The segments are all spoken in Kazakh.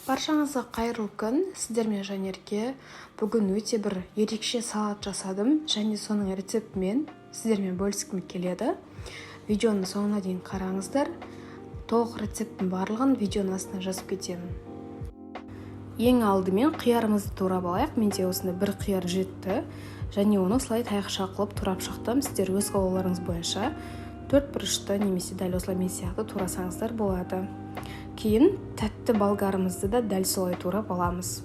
Баршаңызға қайырлы күн! Сіздермен Жанерке. Бүгін өте бір ерекше салат жасадым және соның рецептімен сіздермен бөліскім келеді. Видеоның соңына дейін қараңыздар. Толық рецепттің барлығын видеоның астына жазып кетемін. Ең алдымен қиярымызды турап алайық. Менде осындай бір қияр жетті және оны осылай таяқша қылып турап шықтым. Сіздер өз қалауларыңыз бойынша төрт бұрышты немесе дәл осылай мен сияқты турасаңыздар болады. Кейін тәтті болгарымызды да дәл солай турап аламыз.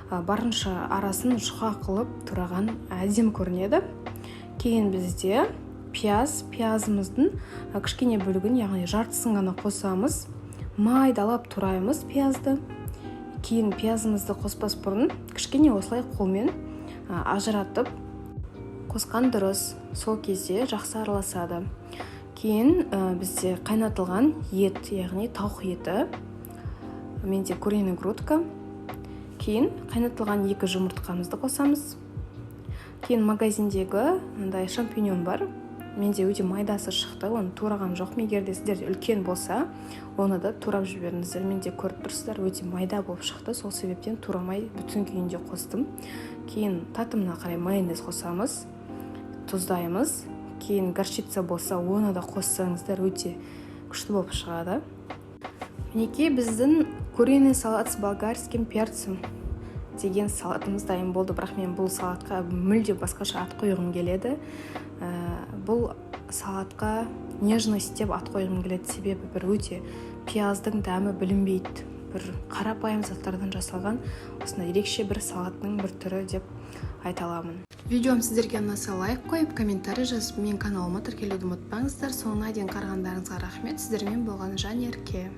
Барынша арасын жұқа қылып тураған әдемі көрінеді. Кейін бізде пияз. Пиязымыздың кішкене бөлігін, яғни жартысын ғана қосамыз. Майдалап тураймыз пиязды. Кейін пиязымызды қоспас бұрын кішкене осылай қолмен ажыратып қосқан дұрыс, сол кезде жақсы араласады. Кейін бізде қайнатылған ет, яғни тауық еті, менде куриный грудка. Кейін қайнатылған екі жұмыртқамызды қосамыз. Кейін магазиндегі мындай шампиньон бар, менде өте майдасы шықты, оны тураған жоқпын. Егер де сіздерде үлкен болса, оны да турап жіберіңіздер. Менде, көріп тұрсыздар, өте майда болып шықты, сол себептен турамай бүтін күйінде қостым. Кейін татымына қарай майонез қосамыз, тұздаймыз. Кейін горчица болса, оны да қоссаңыздар, өте күшті болып шығады. Мінекей, біздің «Куриный салат с болгарским перцем» деген салатымыз дайын болды. Бірақ мен бұл салатқа мүлде басқаша ат қойғым келеді. Бұл салатқа «Нежность» деп ат қойғым келеді, себебі бір өте пияздың дәмі білінбейді, бір қарапайым заттардан жасалған осындай ерекше бір салаттың бір түрі деп айта аламын. Видеом сіздерге ұнаса, лайк қойып, комментарий жазып, менің каналыма тіркелуді ұмытпаңыздар. Соңына дейін қарағандарыңызға рахмет. Сіздермен болған Жанерке.